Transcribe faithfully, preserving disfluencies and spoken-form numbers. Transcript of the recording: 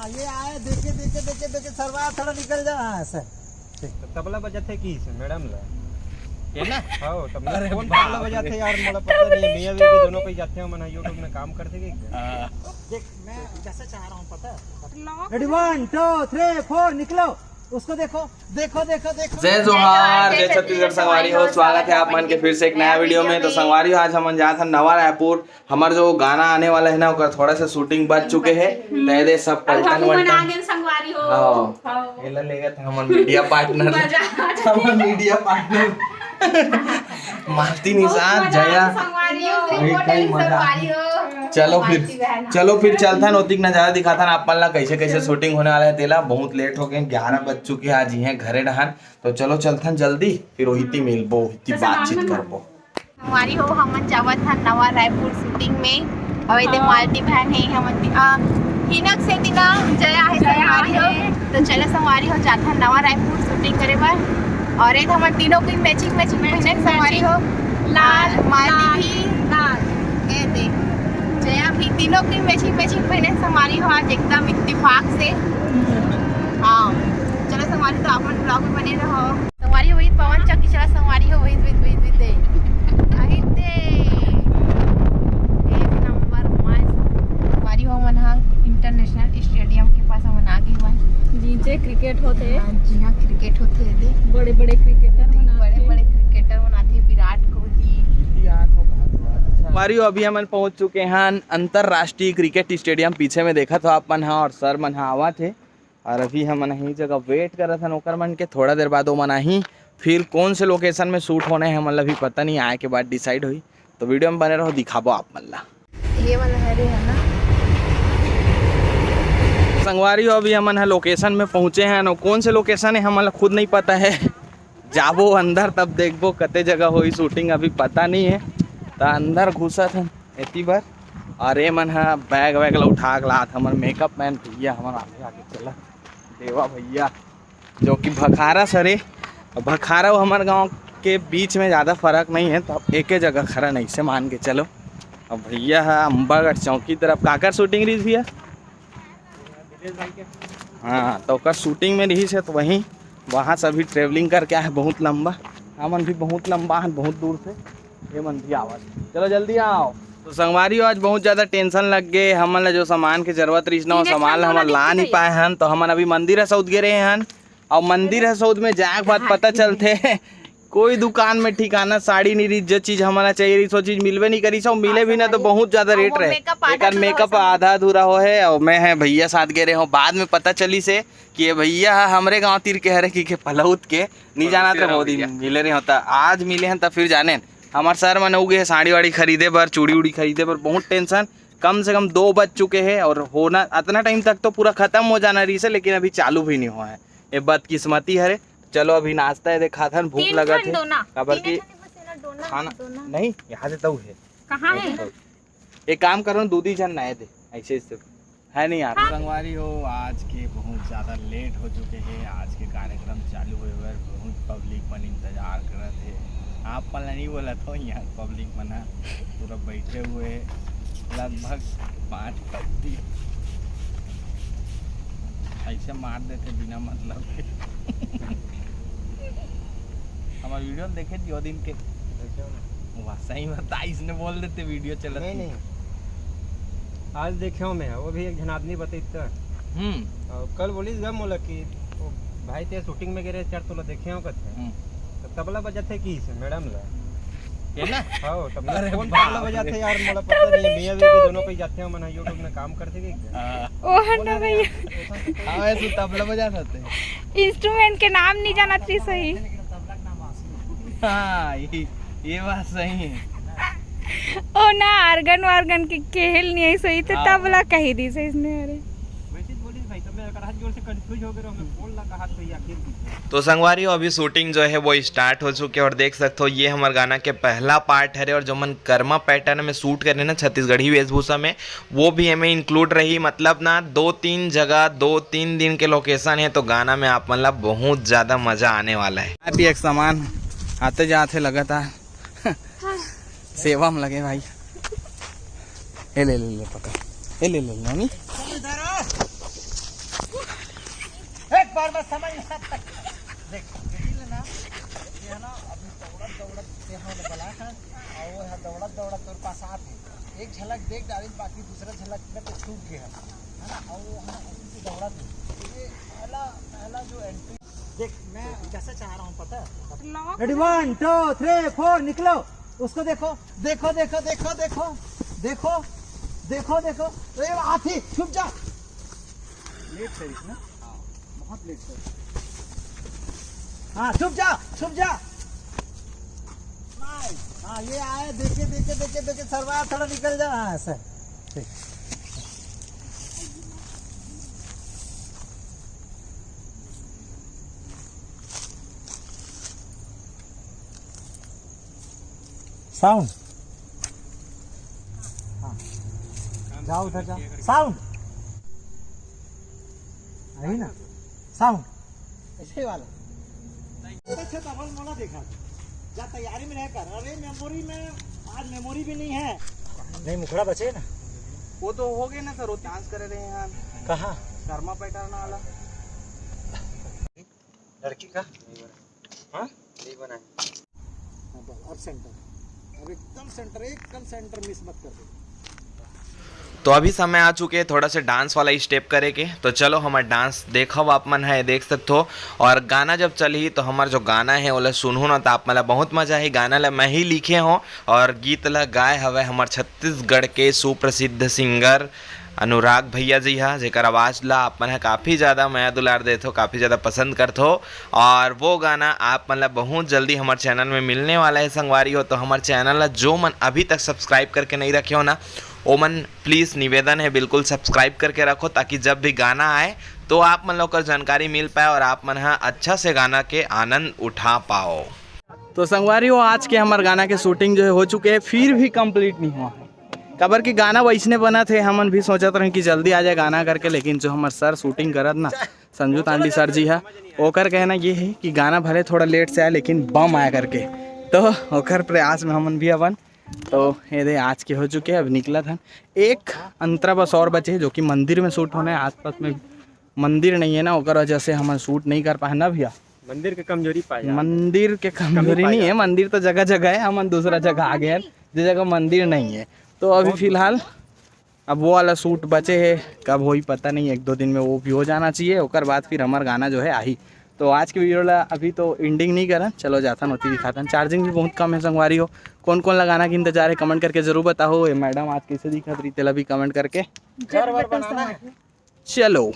ये आए, देखे, देखे, देखे, देखे, सरवा थोड़ा निकल जा। हाँ, सर। तो तबला बजाथे कि इसे मैडम ला? ये ना? हाँ, तबला। अरे कौन बाप तबला रे। बजाथे यार, मोला पता नहीं है। मियाँ बीवी दोनों कोई जाते हैं, मन YouTube में काम करते कि क्या? हाँ। देख, मैं जैसे चाह रहा हूँ, पता है? Ready, one, two, three, four, निकलो। उसको देखो, देखो, देखो, देखो। जय जोहार, जय छत्तीसगढ़ संगवारी हो, स्वागत है आप मन के फिर से एक नया वीडियो में। तो संगवारी हो, आज हमन जात हन नवा रायपुर। हमर जो गाना आने वाला है ना, ओकर थोड़ा सा शूटिंग बच चुके है। हम्म। तो ये दे सब अब पलटन बाबू मन वलटन। आ गए संगवारी हो। हाँ। हाँ। एला लेगत हमर मीडिया पार्टनर। मजा आ जाए। हमर मीडिया पार्टनर। मालती बहुत निषाद, मजा आ जया। गया संगवारी हो, अरे, रिपोर्टर कई मजा। संगवारी हो। चलो फिर, मालती बहन। चलो फिर चलथन, ओतिक नजारा दिखाथन आप मन ला, कैसे कैसे शूटिंग होने वाला है तेला। बहुत लेट हो गए, ग्यारह बज चुके हैं आज, ये घरे डहान। तो चलो चलथन जल्दी, फिर वही ती मिलबो, वही ती बातचीत करबो। संगवारी हो, हमन जावत हन नवा रायपुर शूटिंग में। अउ एदे हाँ। मालती बहन है, हमन ती-, आ, हिनक से दिना जया है जया संगवारी हो। है। तो चलो संगवारी हो, जात हन नवा रायपुर शूटिंग करे बर। अउ एदे हमन तीनों की मैचिंग, मैचिंग मैचिंग, पहने संगवारी हो। लाल, मालती लाल, भी। लाल। एदे, जया भी, तीनों की मैचिंग, मैचिंग पहने संगवारी हो आज एकदम इत्तेफाक से। हाँ, चलो संगवारी, तो आप मन ब्लॉग में बने रहो। संगवारी हो, वही पवन चक्की चला, संगवारी हो, वही, वही, वही, वही दे। अही दे। एक नंबर मस्त। संगवारी हो, मन हा इंटरनेशनल स्टेडियम के पास हमन आ गे हवन। जी, जे क्रिकेट होथे। हाँ, जी हाँ, क्रिकेट होथे दे। बड़े-बड़े क्रिकेटर मन आथे। बड़े-बड़े क्रिकेटर मन आथे, विराट कोहली। संगवारी हो, अभी हमन पहुंच चुके हैं अंतर्राष्ट्रीय क्रिकेट स्टेडियम। पीछे में देखत हो आप मन हा, और सर मन हा आवत हे। और अभी हमन यही जगह वेट करत हन ओकर मन के। थोड़ा देर बाद ओमन आही, फिर कौन से लोकेशन में शूट होना है हमन ला भी पता नहीं, आए के बाद डिसाइड होई। तो वीडियो में बने रहो, दिखाबो आप मन ला। ये वाला है रे, है ना? संगवारी हो, अभी हमन ह लोकेशन में पहुंचे हैं, और कौन से लोकेशन है हमन ला खुद नहीं पता है। जाबो अंदर तब देखबो कते जगह होई शूटिंग, अभी पता नहीं है। तो अंदर घुसत हन एती बर। और ये मन ह बैग वैग ला उठा के लात, हमर मेकअप मैन भैया हमर आगे आगे चला, देवा भैया, जो कि भखारस हरे। अब भखारा अउ हमर गांव के बीच में ज़्यादा फर्क नहीं है, तो अब एके जगह खरा नहीं से मान के चलो। अब भैया ह अम्बागढ़ चौकी तरफ काकर शूटिंग रही भैया? हाँ, तो ओकर शूटिंग में रही से, तो वहीं, वहाँ से अभी ट्रेवलिंग करके आए, बहुत लंबा। हमन भी बहुत लंबा है, बहुत दूर से। ये मन भी आवत। चलो जल्दी आओ। तो संगवारी हो, आज बहुत ज्यादा टेंशन लग गए। हमन ला जो सामान के जरूरत रहिस ना, वो सामान ला हमन ला नहीं पाए हन। तो हमन अभी मंदिर हसौद गे रहे हन, और मंदिर हसौद में जाए के बाद पता चलथे कोई दुकान में ठिकाना साड़ी नहीं रही, जो चीज हमन ला चाहिए रही, वो चीज मिलबे नहीं करी। सब मिले भी ना तो बहुत ज्यादा रेट रहे। मेकअप आधा अधूरा हो है। और मैं है भैया साथ गे रहे हो, बाद में पता चली से कि ये भैया ह हमरे गांव तीर के हरे कि के पलौत के। नहीं जाना तो बहुत दिन मिले रहे होता, आज मिले हैं तब फिर जाने। हमार सर मन उगे है साड़ी वाड़ी खरीदे बर, चूड़ी उड़ी खरीदे बर, बहुत टेंशन। कम से कम दो बज चुके हैं और होना अतना टाइम तक तो पूरा खत्म हो जाना रही से, लेकिन अभी चालू भी नहीं हुआ है। ये बदकिस्मती हरे। चलो अभी नाश्ता है, दे खाथन, भूख तीन लगा ठन थे। दोना, काबर तीन की ठन बस है ना, दोना, खाना दोना। नहीं, यहाँ से तो है। कहाँ है? एक काम करो ना, दू दी झन नए दे, ऐसे, ऐसे है नहीं यार। हाँ। संगवारी हो, आज के बहुत ज्यादा लेट हो चुके हैं। आज के कार्यक्रम चालू होए बर बहुत पब्लिक मन इंतजार करत है। आप मन ला नहीं बोला था, यहाँ पब्लिक मन ह पूरा बैठे हुए हैं, लगभग पाँच बज दिए। ऐसे मार देते बिना मतलब के। हमारे वीडियो देखे थी वो दिन के। देखे हो ना? वाह, सही बता, इसने बोल देते वीडियो चलत नहीं, थी। नहीं। आज देखे हो मैं, वो भी एक जन आदमी बताई तो। हम्म। और कल बोलिस गा मोला कि वो भाई ते शूटिंग में गे रहे, चार तोला देखे हो कथे। हम्म। तो तबला बजाथे कि इसे मैडम ला? ये ना? हाँ, तबला। अरे कौन बाप तबला रे। बजाथे यार, मोला पता नहीं। मियाँ बीवी दोनों कोई जाते हैं, मन YouTube में काम करते कि क्या? हाँ। वो है ना भैया। हाँ, ऐसे तबला बजा सकते हैं। इंस्ट्रूमेंट के नाम नहीं जानत रही सही। हाँ, ये, ये बात सही है। ओ ना, आर्गन वार्गन के खेल नहीं है सही, तो हाँ। तबला कही दी सही इसने, अरे। वैसे बोलिस भाई, तो मैं अगर हाथ जोड़ से कंफ्यूज हो गए, मैं बोल ना कहा तो ये आखिर। तो संगवारी हो, अभी शूटिंग जो है वो स्टार्ट हो चुके हैं और देख सकते हो ये हमारे गाना के पहला पार्ट हरे और जो मन कर्मा पैटर्न में शूट करे ना छत्तीसगढ़ी वेशभूषा में, वो भी एमे इंक्लूड रही। मतलब ना, दो तीन जगह, दो तीन दिन के लोकेशन है, तो गाना में आप मन ला बहुत ज्यादा मजा आने वाला है। आप ये एक सामान आते जाते लगातार सेवा में लगे भाई। ए ले, ले, ले, पकड़। ए ले, ले, ले, नानी। और मैं समझ नहीं सकता। देख, यही ले ना, ये है ना, अभी दौड़त दौड़त ये हम बला है, और वो है दौड़त दौड़त तोर पास आत है, एक झलक देख डालिस, बाकी दूसरा झलक में तो चूक गया है, है ना? और वो है ना, अभी से दौड़त है। ये पहला, पहला जो एंट्री, देख, मैं कैसे चाह रहा हूँ पता है? Ready, one, two, three, four, निकलो। उसको देखो, देखो, देखो, देखो, देखो, देखो, देखो, देखो। अरे हाथी, छुप जा। लेट करिस ना? हाँ, बहुत लेट करिस। हाँ, छुप जा, छुप जा। हाँ, ये आए, देखे, देखे, देखे, देखे, सरवा थोड़ा निकल जा। हाँ, ऐसा। ठीक। साउंड। हाँ। जाओ उधर जाओ। साउंड। आई ना? साउंड। ऐसे वाला। अच्छा, डबल मोला देखा। जा तैयारी में रहकर। अरे, मेमोरी में, आज मेमोरी भी नहीं है। नहीं, मुखड़ा बचे ना। वो तो हो गए ना सर, वो डांस कर रहे हैं यार। कहाँ? कर्मा पैटर्न वाला। लड़की का? हाँ? नहीं बनाए। अब सेंटर, अब एकदम सेंटर, एकदम सेंटर मिस मत कर दे। तो अभी समय आ चुके हे थोड़ा से डांस वाला स्टेप करे के। तो चलो, हमर डांस देखव आप मन ह, देख सकथो। और गाना जब चलही, तो हमर जो गाना हे, ओला सुनहू ना, तो आप मन ला बहुत मजा आही। गाना ला मैं ही लिखे हों और गीत ला गाए हवय हमर छत्तीसगढ़ के सुप्रसिद्ध सिंगर अनुराग भैया जी हा, जेकर आवाज़ ला आप मन ह काफ़ी ज़्यादा मया दुलार देथो, काफ़ी ज़्यादा पसंद करथो। और वो गाना आप मन ला बहुत जल्दी हमर चैनल में मिलने वाला है संगवारी हो। तो हमर चैनल ला जो मन अभी तक सब्सक्राइब करके नहीं रखे हो ना, ओमन प्लीज़ निवेदन है, बिल्कुल सब्सक्राइब करके रखो, ताकि जब भी गाना आए तो आप मन ला ओकर जानकारी मिल पाए और आप मन ह अच्छा से गाना के आनंद उठा पाओ। तो संगवारी हो, आज के हमर गाना के शूटिंग जो है हो चुके हे, फिर भी कंप्लीट नहीं हुआ है। काबर कि गाना वैसने बनत हे, हमन भी सोचत रहेन कि जल्दी आ जाए गाना करके, लेकिन जो हमर सर शूटिंग करत ना, संजू तांडी सर जी हा, ओकर कहना ये हे कि गाना भले थोड़ा लेट से आए, लेकिन बम आए करके। तो ओकर प्रयास में हमन भी अपन। तो ये दे, आज के हो चुके हे, अब निकलत हन। एक अंतरा बस और बचे हे, जो कि मंदिर में शूट होना है। आसपास में मंदिर नहीं है ना, ओकर वजह से हमन शूट नहीं कर पाए ना भैया। मंदिर के कमजोरी पाए जात हे। मंदिर के कमी कमजोरी पाए नहीं है, जात हे। मंदिर तो जगह जगह है, हमन दूसरा जगह आ गए हैं, जे जगह मंदिर नहीं है। तो अभी बहुत फिलहाल अब वो वाला शूट बचे हे, कब होई पता नहीं, एक दो दिन में वो भी हो जाना चाहिए, ओकर बाद फिर हमर गाना जो है आही। तो आज के वीडियो ला अभी तो एंडिंग नहीं करन, चलो जाथन ओती दिखाथन। चार्जिंग भी बहुत कम है संगवारी हो। कौन कौन ला गाना के इंतजार है, कमेंट करके जरूर बताओ। ये मैडम आज कैसे दिखत रही, तेला भी कमेंट करके। घर वर बनाना है। चलो।